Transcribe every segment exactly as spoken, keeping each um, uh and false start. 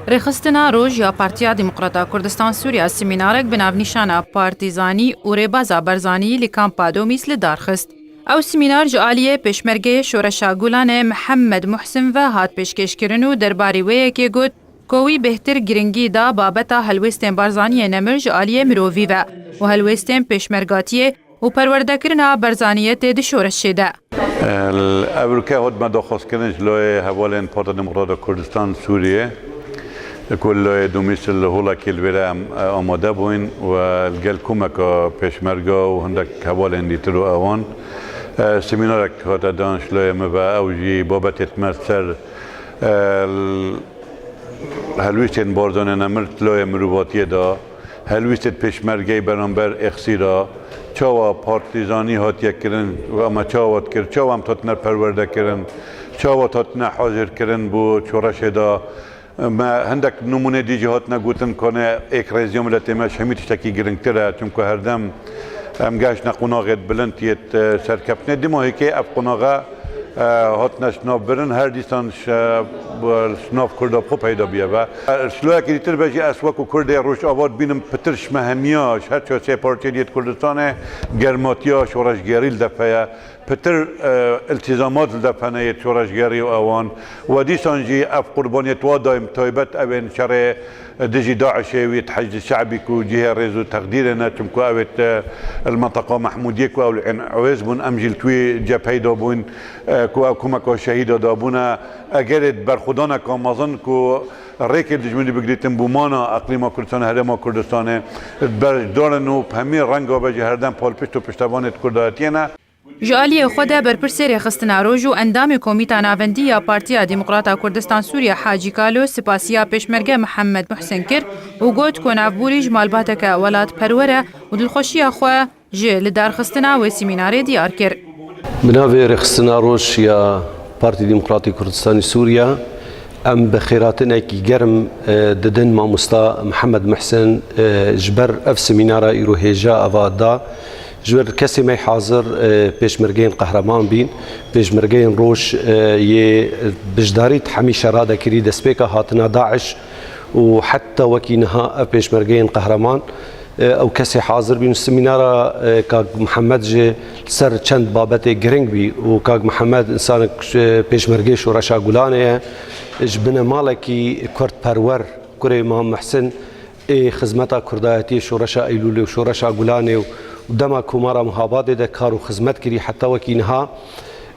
Rêxistina Roj ya Partiya Demokrata Kurdistan Sûriya semînarek bi navnîşana Partîzanî û Rêbaza Barzanî li Kampa Domîs li dar xist. Ew semînar ji aliyê Pêşmergeyê Şoreşa Gulanê Mihemed Muhsin ve hat pêşkêşkirin û derbarî wê yekê got ku wî bêhtir giringî da babeta helwêstên Barzaniyê nemir ji aliyê mirovî ve û helwêstên pêşmergatiyê û perwerdekirina barzaniyetê di şoreşê de. Ev ûrke hotme daxwazkirin ji layê hevalên Partiya Demokrata Kurdistan Sûriyê, ku li layê Domîs li holekê li vêre em, e, amade bûyn û li gel komeka pêşmerga û hindek hevalên dîtir û ewan, e, semînarek hate dan ji layê min ve, ew jî babetê me ser, e, helwîstên Barzanê nemir di layê mirovatiyê de, helwîstê pêşmergeyê beramber Êxsî de, çawa partîzanî hatiye kirin û em çawa dikir, çawa em hatine perwerde kirin, çawa hatine hazir kirin bo şoreşê de. Me hindek nimûnê dî jî hatine gotin, kane êkrêziya miletê me ji hemî tiştekî giringtir e, çimku herdem em gehiştine qonaxê bilind yê, e, serkeftinê. Dima hêkê ev qonaxe, e, hatine şinavbirin, her dîsan ji, e, şinav Kurda bi xwe peyda bûye ve. E, ji layekî dîtir ve jî ez wekû Kurdê Rojava dibînim pitir ji me hemiya, ji her çar sê parçeyê diyê Kurdistanê germatiya şoreşgerî li def heye. Pitir, e, îltîzamat li def hene yê şoreşgerî û ewan. We dîsan jî ev qurbaniyê di wa dayîm taybet ew ên şerê dijî DAIŞê wî di Heşdî Şe'bî ku cihê rêz û teqdîrê ne, çimku ew ê di, li menteqa Mehmûdiyê ku ew li Ên Ewêz bûn, em jî li wî cepheyê de bûn, e, ku ew komeka şehîda dabûne. Egerê di berxwedaneka mezin ku rêkê dijminî bigirîtin bo mana eqlîma Kurdistanê, herêma Kurdistanê, berjdarin û bi hemî renga be jî herdem palpişt û piştevanê di Kurdayetiyê ne. Ji aliyê xwe de berpirsê rêxistina roj û endamê Komîta Navendî ya Partiya Demokrata Kurdistan Sûriye Hacî Kalo sipasiya pêşmerge Mihemed Muhsin kir û got ku navbûrî ji malbateke welatperwer e û dilxweşiya xwe ji lidarxistina wê semînarê diyar kir. Bi navê rêxistina roj ya Partî Demokratî Kurdistanî Sûriye, em bi xêratinekî germ, e, didin mamosta Mihemed Muhsin, e, ji ber ev semînara îro hêja eva da. Ji ber kesê me hazir, e, pêşmergeyên qehreman bîn, pêşmergeyên roj, e, yê bijdarî di hemî şera de kirî, destpêka hatina DAIŞ û heta wekî niha ev pêşmergeyên qehreman, e, ew kesê hazir bîn. Semînara, e, Kak Mihemed jî li ser çend babetê giring bî û Kak Mihemed însanek, e, pêşmergê Şoreşa Gulanê ye. Ji binemalekî kurdperwer, kurê Mam Mehsin, ê xizmeta kurdayetiyê, şoreşa Eylûlê û şoreşa Gulanê û dema Komara Mihabadê de kar û xizmet kirî heta wekî niha.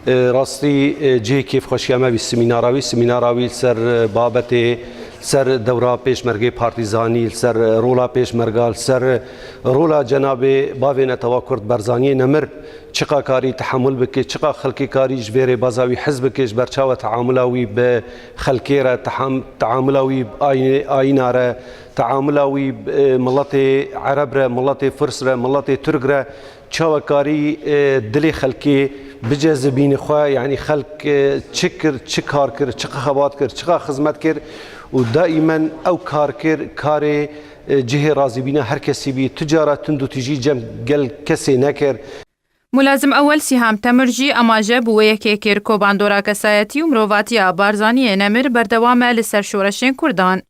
E, rastî, e, cihê kêfxweşiya me bî semînara wî, semînara wî li ser, e, babetê, li ser dewra pêşmergê partîzanî, li ser, e, rola pêşmerga, li ser, e, rola cenabê bavê netewa kurd Barzaniyê nemir, çiqa karî tehemul bike, çiqa xelkê karî ji vê rêbaza wî hez bike, ji ber çawa teamula wî bi xelkê re, teham-, teamula wî bi ayînê-, ayîna re, teamula wî bi, e, miletê ereb re, miletê firs re, miletê tirk re, çawa karî, e, dilê xelkê bicezibîne xwe, yanî xelk, e, çi kir, çi kar kir, çi xebat kir, çiqa xizmet kir û daîmen ew kar kir, karê, e, cihê razîbîna her kesî bî, tu cara tund û tijî cem gel kesê nekir. Mulazim Ewel Sîham Temir jî amaje bi wê yekê kir ku bandora kesayetî û mirovatiya Barzaniyê nemir berdewam e li ser şoreşên Kurdan.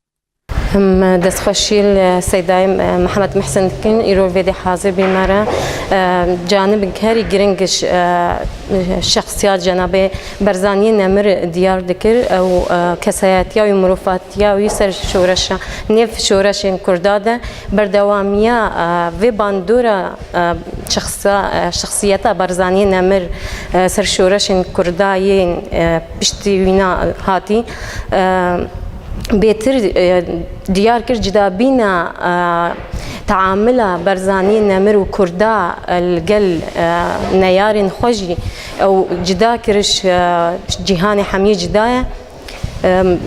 Em destxweşî li Seydayê Mihemed Mihsin dikin, îro li vê dê hazir bî me re. E, canibek herî giring ji, e, şexsiya cenabê Barzaniyê nemir diyar dikir. Ew, e, kesayetiya wî, mirovatiya wî ser şoreşa, nêv şoreşên Kurda de berdewamiya, e, vê bandora, e, şexsa-, e, şexsiyeta Barzaniyê nemir, e, ser şoreşên Kurda yên, e, piştî wîna hatî, e, bêtir, e, diyar kir cudabîna, e, teamila Barzaniyê nemir û Kurda, e, li gel, e, neyarên xwe jî ew cuda kiriş, e, cîhanê hemiyê cuda ye. Em,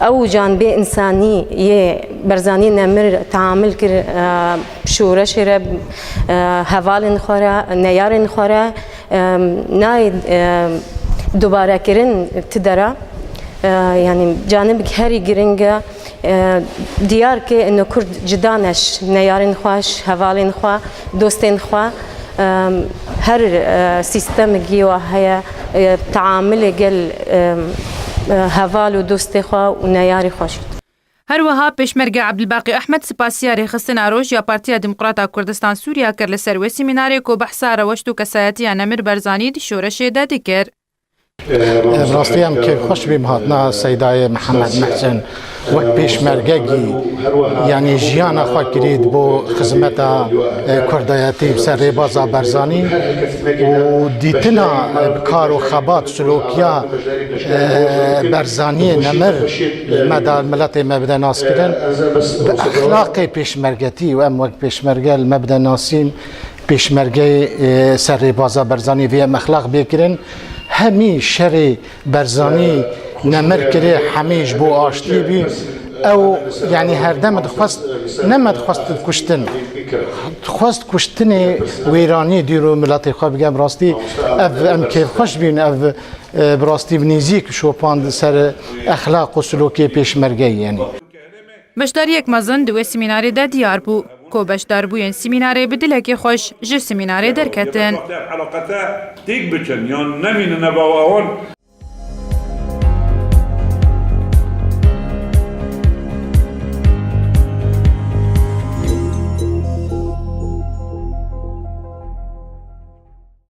ew canibê însanî yê Barzaniyê nemir teamil kir, e, şoreşê re, e, hevalên xwe re, neyarên xwe re, em, nayê, em, dubarekirin ti dera. E, yanî canibek herî giring e, e, diyar ke ino Kurd cuda ne ji neyarên xwe, ji hevalên xwe, dostên xwe, em, her, e, sîstemekî wa heye, e, teamilê gel, em, e, heval û dostê xwe û neyarê xwe jî. Her wiha Pêşmerge Ebdulbaqî Ehmed spasiya rêxistina roj ya Partiya Demokrata Kurdistan Sûriya kir li ser wê semînarê ku behsa rewşt û kesayetiya Nemir Barzanî di şoreşê de dikir. Bi rastî em kêfxweş bîm hatina Seydayê Mihemed Mehsen wek pêşmergekî, yanî jiyana xwe kirî bo xizmeta, e, kurdayetî bi ser rêbaza Barzanî û dîtina, e, kar û xebat, silokiya, e, Barzaniyê Nemir me da miletê me bide naskirin. Bi exlaqê pêşmergetî û em wek pêşmerge li me bide nasîn, pêşmergeyê, e, ser rêbaza Barzanî vê em exlaq bê kirin. Hemî şerê Barzanî Nemir kirê hemî ji bo aştiyê bî. Ew, yanî herdem dixwest, ne me dixwest kuştin. Dixwest kuştinê wêranî dîro miletê xwe bike. Bi rastî ev em kêfxweş bîn, ev, e, bi rastî bi nêzîk şopand ser exlaq û silokê pêşmergeyê yanî. Beşdariyek mezin di wê semînarê de diyar bû, ku beşdarbûyên semînarê bi dilekê xweş ji semînarê derketin. Ew eleqete têk biçin yan nemînin neba wan